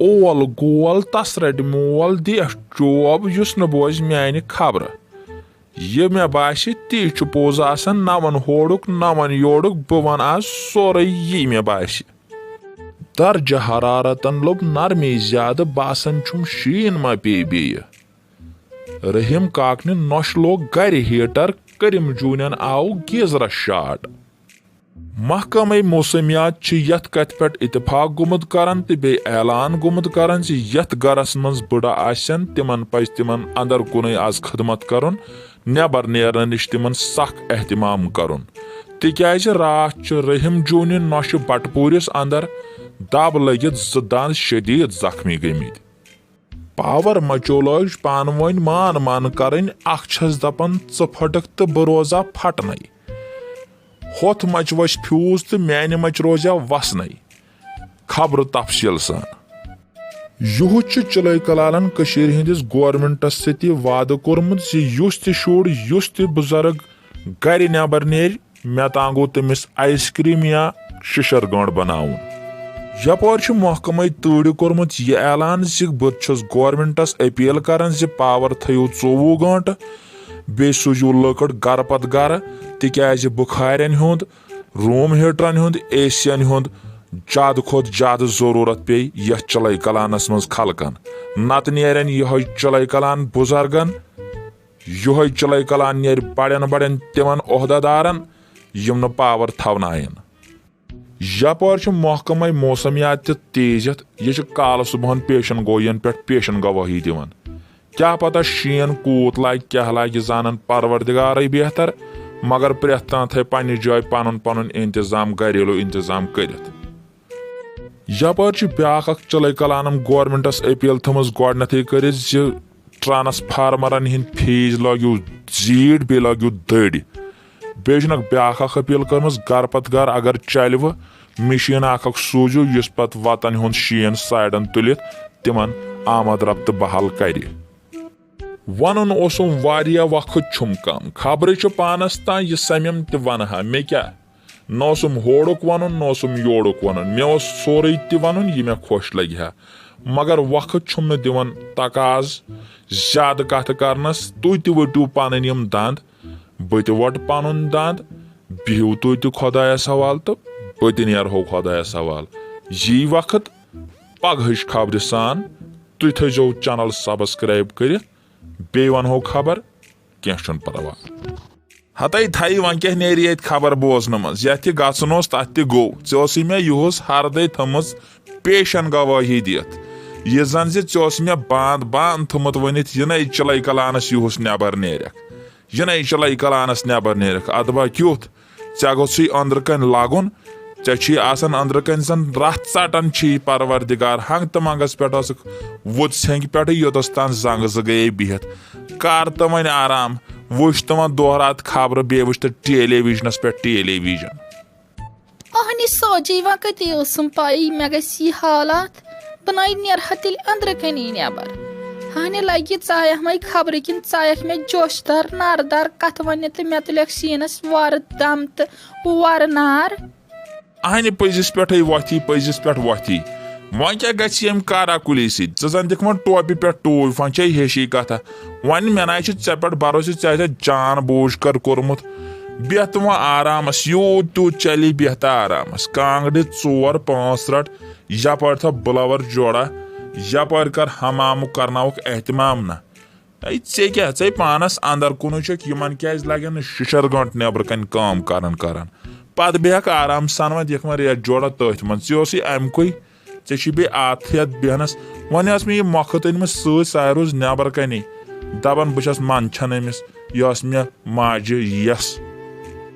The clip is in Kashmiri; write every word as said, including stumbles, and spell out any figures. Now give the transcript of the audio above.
اول گول تس رٹہِ مول، دِ اَسہِ چوب، یُس نہٕ بوزِ میانہِ خبرٕ۔ یہِ مےٚ باسہِ، تی چھُ پوٚز آسان، نہ ون ہورُک، نہ ون یورُک، بہٕ ونہٕ آز سورُے یی مےٚ باسہِ۔ درجہ حرارتن لوٚب نرمی زیادٕ، باسان چھُم شیٖن ما پیٚیہِ بیٚیہِ۔ رحیم کاکنہِ نۄشہِ لوگ گرِ ہیٹر، کٔرِم جوٗنٮ۪ن آو گیٖزرس شاٹ۔ محکمے موسمیات چھِ یتھ کتھِ پٮ۪ٹھ اتفاق گوٚمُت کران تہٕ بیٚیہِ اعلان گوٚمُت کران زِ یتھ گرس منٛز بٕڑٕ آسن، تِمن پزِ تِمن اندر کُنُے از خدمت کرُن، نٮ۪بر نیرنہٕ نِش تِمن سخ اہتمام کرُن، تِکیازِ راتھ چھِ رحیم جوٗنہِ نۄشہِ بٹپوٗرِس اندر دب لٔگِتھ زٕ دند شدید زخمی گٔمٕتۍ۔ پاور مچولٲج پانہٕ ؤنۍ مان مان کرٕنۍ، اکھ چھس دپان، "ژٕ پھٹکھ تہٕ بہٕ روزا پھٹنَے۔" ہۄتھ مچہِ وَسہِ فیوٗز تہٕ میانہِ مچہِ روزیا وسنَے۔ خبرٕ تفصیل سان۔ یُہُس چھُ چِلَے کلالن کٔشیٖرِ ہٕنٛدِس گورنمنٹس سۭتۍ یہِ وعدٕ کوٚرمُت زِ یُس تہِ شُر، یُس تہِ بُزرگ گرِ نٮ۪بر نیرِ، مےٚ تانۍ گوٚو تٔمِس آیس کریم یا شِشر گنٛڈ بناوُن۔ یپٲرۍ چھُ محکمے تۭرِ کوٚرمُت یہِ اعلان زِ بہٕ چھُس گورنمنٹس اپیل کران زِ پاور تھٲیِو ژوٚوُہ گٲنٛٹہٕ، بیٚیہِ سوٗزِو لٔکٕر گرٕ پتہٕ گرٕ، تِکیازِ بُخارٮ۪ن ہُنٛد، روم ہیٹرن ہُنٛد، اے سین ہُنٛد زیادٕ کھۄتہٕ زیادٕ ضروٗرت پیٚیہِ یتھ چِلَے کلانس منٛز خلقن۔ نتہٕ نیرن یِہوٚے چِلَے کلان بُزرگن، یِہوٚے چِلَے کلان نیرِ بڑٮ۪ن بڑٮ۪ن تِمن عہدہ دارن، یِم نہٕ پاور تھاوناین۔ یپٲرۍ چھُ محکمے موسمیات تہِ تیز یتھ، یہِ چھُ کالہٕ صبحن پیشن گوئین پٮ۪ٹھ پیشن گوٲہی دِوان۔ کیاہ پتہ شیٖن کوٗت لاگہِ، کیاہ لاگہِ، زانن پروردگارے بہتر، مگر پرٛٮ۪تھ کانٛہہ تھایہِ پننہِ جایہِ پنُن پنُن انتظام، گریلو انتظام کٔرِتھ۔ یپٲرۍ چھُ بیاکھ اکھ چِلَے کلانن گورنمنٹس اپیل تھٲومٕژ گۄڈٕنیتھٕے کٔرِتھ زِ ٹرانسفارمرن ہٕنٛدۍ فیٖز لٲگِو زیٖٹھۍ، بیٚیہِ لٲگِو دٔرۍ۔ بیٚیہِ چھُنکھ بیٛاکھ اکھ اپیل کٔرمٕژ، گرٕ پتہٕ گرٕ اگر چلوٕ، مِشیٖن اکھ اکھ سوٗزِو، یُس پتہٕ وتن ہُنٛد شیٖن سایڈن تُلِتھ تِمن آمد رفت بحال کرِ۔ ونُن اوسُم واریاہ، وقت چھُم کم، خبرٕ چھُ پانس تام، یہِ سمیم تہِ ونہٕ ہا مےٚ کیٛاہ۔ نہ اوسُم ہورُک ونُن، نہ اوسُم یورُک ونُن، مےٚ اوس سورُے تہِ ونُن، یہِ مےٚ خۄش لگہِ ہا۔ مگر وقت چھُم نہٕ دِوان تقاض زیادٕ کتھٕ کرنس۔ تُہۍ تہِ ؤٹِو پنٕنۍ یِم دند، بہٕ تہِ وٹہٕ پنُن دند۔ بِہِو تُہۍ تہِ خۄدایس حوالہٕ تہٕ بہٕ تہِ نیرہو خۄدایس حوالہٕ۔ یی وقت پگہٕچ خبرِ سان۔ تُہۍ تھٲیزیو channel subscribe کٔرِتھ، بیٚیہِ ونہو خبر، کینٛہہ چھُنہٕ پرواے۔ ہتے تھایہِ، وۄنۍ کیٛاہ نیرِ ییٚتہِ خبر بوزنہٕ منٛز؟ یتھ تہِ گژھُن اوس، تتھ تہِ گوٚو۔ ژےٚ اوسُے مےٚ یُہُس ہردے تھٲمٕژ پیشن گواہی دِتھ۔ یہِ زن زِ ژےٚ اوس مےٚ باند باند تھوٚمُت ؤنِتھ، یِنَے چِلَے کلانس یُہُس نٮ۪بر نیرکھ، یِنَے چِلَے کلانس نٮ۪بر نیرکھ۔ ادبا کیُتھ؟ ژےٚ گوٚژھُے أنٛدرٕ کنۍ لگُن۔ ژےٚ چھُے آسان أنٛدرٕ کنۍ زن رتھ ژٹان چھُے پروردگار۔ ہنٛگ تہٕ منٛگس پٮ۪ٹھ ٲسٕکھ وُژھ ہنٛگہِ پٮ۪ٹھٕے یوٚتس تام زنٛگہٕ زٕ گٔیے بِہِتھ۔ کر تہٕ وۄنۍ آرام۔ وٕچھ تہٕ وۄنۍ دۄہ راتھ خبرٕ، بیٚیہِ وٕچھ تہٕ ٹیلی ویژنس پٮ۪ٹھ ٹیلی ویژن۔ اہنہِ سوجی وۄنۍ کتی ٲسٕم پَیی مےٚ گژھِ یہِ حالات۔ بہٕ نَے نیرٕ ہا تیٚلہِ أنٛدرٕ کَنی نٮ۪بر۔ ہانہِ لَگہِ ژایَکھ مَے خبرٕ کِنۍ ژایَکھ مےٚ جوش دار نارٕ دار کَتھٕ وَننہِ تہٕ مےٚ تُلٮ۪کھ سیٖنَس وَرٕ دَم تہٕ وَرٕ نار۔ اہنہِ پٔزِس پٮ۪ٹھٕے وۄتھی، پٔزِس پٮ۪ٹھ وۄتھی۔ وۄنۍ کیٛاہ گژھِ ییٚمہِ کارا کُلی سۭتۍ؟ ژٕ زَن دِکھ وۄنۍ ٹوپہِ پٮ۪ٹھ ٹوٗپۍ، وۄنۍ چھے ہِشی کَتھا۔ وۄنۍ مےٚ نَے چھُ ژےٚ پٮ۪ٹھ بھروسہٕ، ژےٚ آسہِ جان بوٗج کر کوٚرمُت۔ بیٚہہ تہٕ وۄنۍ آرامس، یوٗت تیوٗت چلی بیٚہہ تہٕ آرامس۔ کانٛگڑِ ژور پانٛژھ رٹ، یپٲرۍ تھاو بٕلوَر جوڑا، یپٲرۍ کر حمامُک کرناوُکھ اہتمام نہ۔ اے ژےٚ کیٛاہ، ژے پانس اندر کُنُے چھُکھ، یِمن کیٛازِ لگن نہٕ شِشر گٲنٛٹہٕ نٮ۪برٕ کنہِ کٲم کران کران؟ پتہٕ بیٚہکھ آرام سان، وۄنۍ دِکھ وۄنۍ ریٚتھ جوڑا تٔتھۍ منٛز، ژےٚ اوسُے امہِ کُے۔ ژےٚ چھُے بیٚیہِ عادتھٕے اتھ بیٚہنس۔ وۄنۍ ٲس مےٚ یہِ مۄکھٕ تٔنمٕژ سۭتۍ، سۄ روٗز نٮ۪بر کنے دپان، بہٕ چھس منٛدچھان أمِس، یہِ ٲس مےٚ ماجہِ یس۔